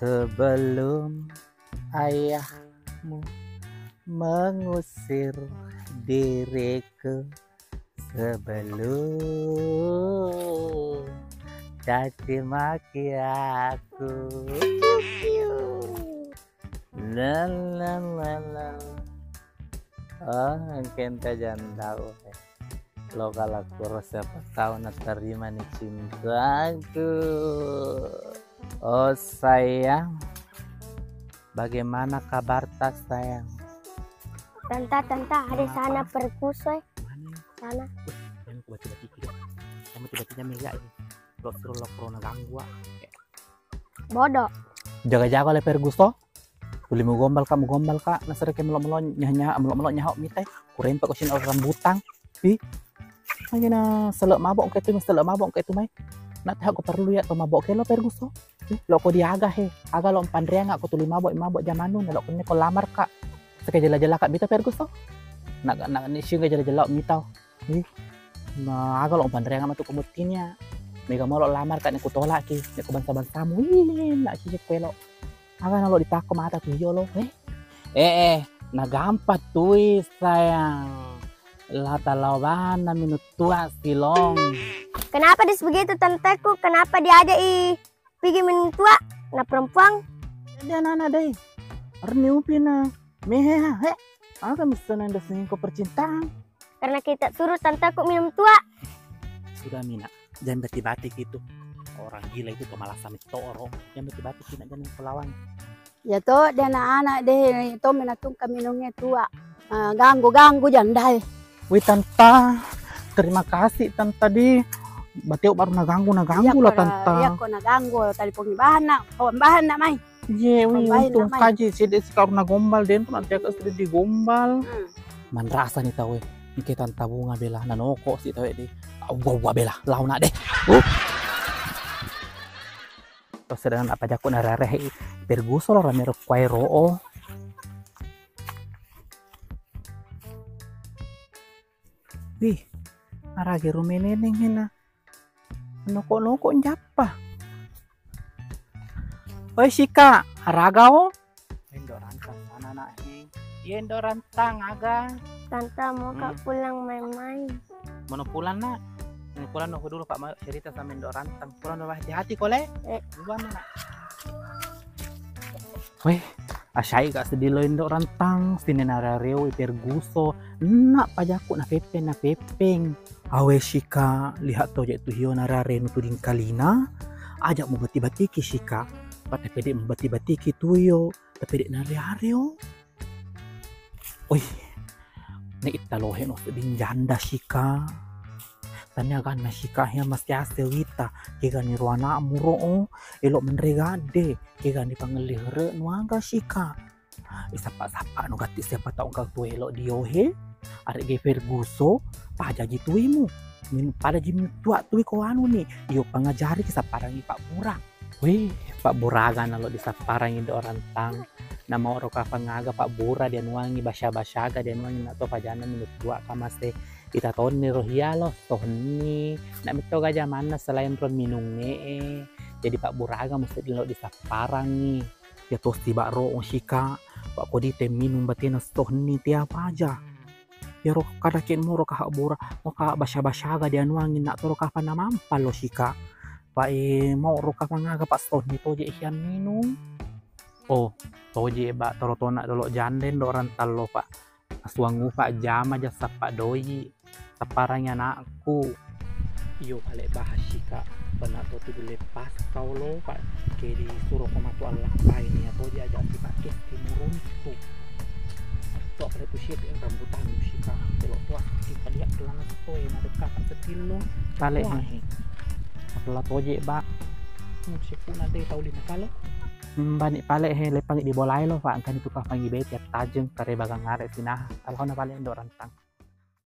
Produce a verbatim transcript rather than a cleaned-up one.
Sebelum ayahmu mengusir diriku, sebelum caci maki aku. La, la, la, la. Oh, engkenta jandau. Lo kalakkuro, siapa tahu naterima ni cintaku. Oh sayang, bagaimana kabarta sayang? Tanta, tanta, ada sana perkuso, eh. Mana? Sana. Yang kuat tiba-tiba. Kamu tiba-tiba mega ini. Lo suruh lo corona ganggu, ah. Bodoh. Jaga-jaga le Ferguso. Tuli mugombal ka, mugombal ka. Nasere ke melo-melo nyaha-nyaha, melo-melo nyaha mita. Kurempe ko sini orang rambutang. Ih. Aja na selek mabok ke tu, selek mabok ke tu mai. Nak tahu ko perlu ya to mabok ke lo Ferguso. Ih, lo ko diaga he. Aga lo panreang ko tuli mabok, mabok jamanu na lo kene ko lamar ka. Seke jela-jela ka mita Ferguso. Nak, nak ni siung jela-jela mita. Ih, na aga lo panreang matu ko muttinia. Mega molo lamar ka ni kutolak ki, ni ko bangsa-bangsamu. Ih, nak sisik kuelo. Aga na lo ditakko mata tu iyo lo. Eh, eh, eh, na gampang tui sayang. La talawana minuttua silong. Kenapa dis begitu tanteku? Kenapa diajak i pigi minuttua? Na perempuan. Jadi anak-anak deh. Arni upi na mehe ha, he. Aga misalnya nda sengko percintaan. Karena kita suruh tanteku minum tua. Sudah mina, jangan bati-bati gitu. Orang gila itu tuh malah sampai toro. Jangan bati-bati kina, jangan kelawan. Ya to, de anak-anak de to menatungka minumnya tua. Ah, ganggu-ganggu jandai. Wih tanta, terima kasih tanta di bateo baru naganggu naganggu lah tanta. Iya ko naganggu, telepon bahan nak, kawan bahan nak mai. Ye, wih, untung kaji sede sikaruna gombal den tu nanti aku sudah digombal. Hmm. Manrasa ni tau e. Engke tanta bunga bela nanoko si tau e di. Awa, awa bela, launa deh. Uh. Terus sedang apa jaku narare Perguso lo ramero kuai roo. Wih, arage rumeneneng hena. Noko-noko njappa. Oi Sika, araga o? Indo Rantang sana nak he. Iya Indo Rantang aga. Tante mau kak pulang main-main. Mono pulang nak? Mono pulang noko dulu pak mau cerita sama Indo Rantang. Pulang dulu hati-hati kole. Eh. Duluan nak. Weh, asai kak sedih lo Indo Rantang, sini narareo Perguso, enak pajakku na pepeng na pepeng. Awe Sika, lihat toje tu hio nararenu tu dingkalina. Aja mubati-batiki Sika. Pate pede mubati-batiki tu yo, tapi dek nare-areo. Oi, ne itta lohe no seding janda Sika. Tania ganna Sika hia mesti ase wita. Kegani ro anakmu ro o, elok menre gade. Kegani pangelli here nuaga Sika. Isappa-sappa no gatti siapa tau engka tu elok diohe. Arek ge Ferguso, pajaji tuimu. Min-, padaji tua tui ko anu ni. Iyo pangajari ki sapparangi Pak Bura. Wih, Pak Buraga nalo disapparangi do Rantang. Nama oro kafangaga Pak Bura dianuangi basya-basyaga dianuangi nak to pajana minut dua kamase. Ita tonni rohia lo, tonni. Nak metto ga jamanna selain ro minungnge e. Jadi Pak Buraga mesti lo disapparangi. Ya tosti bak ro Sika, Pak kodi te minung batena stohni te apa aja. Yaro kada ken moro kaha bora, mo kaha basya-basyaga dianuangi nak toro kafa namampa lo Sika. Pak e moro kafa ngaga Pak stohni toje ian minung. Oh, toje bak toro tona dolo janden do Rantang lo Pak. Asuang ufa jama ja sappa doi, tapparangi anakku. Iyo pale bahas Sika, pernah to tudu lepas kau lo Pak, ke disuro ko matu allappai ni ato diajak si Pak ke timuruntu. To pale tu siap rambutan Sika, telo tua Sika lihat kelana to e na dekat setillo. Pale he. Pala toje bak. Musik pun ada tahu lima kali. Mbani pale he lepangi di bolai lo Pak, engkani tu kafangi beti attajeng kare bagang are sinaha. Kalau na pale ndo Rantang.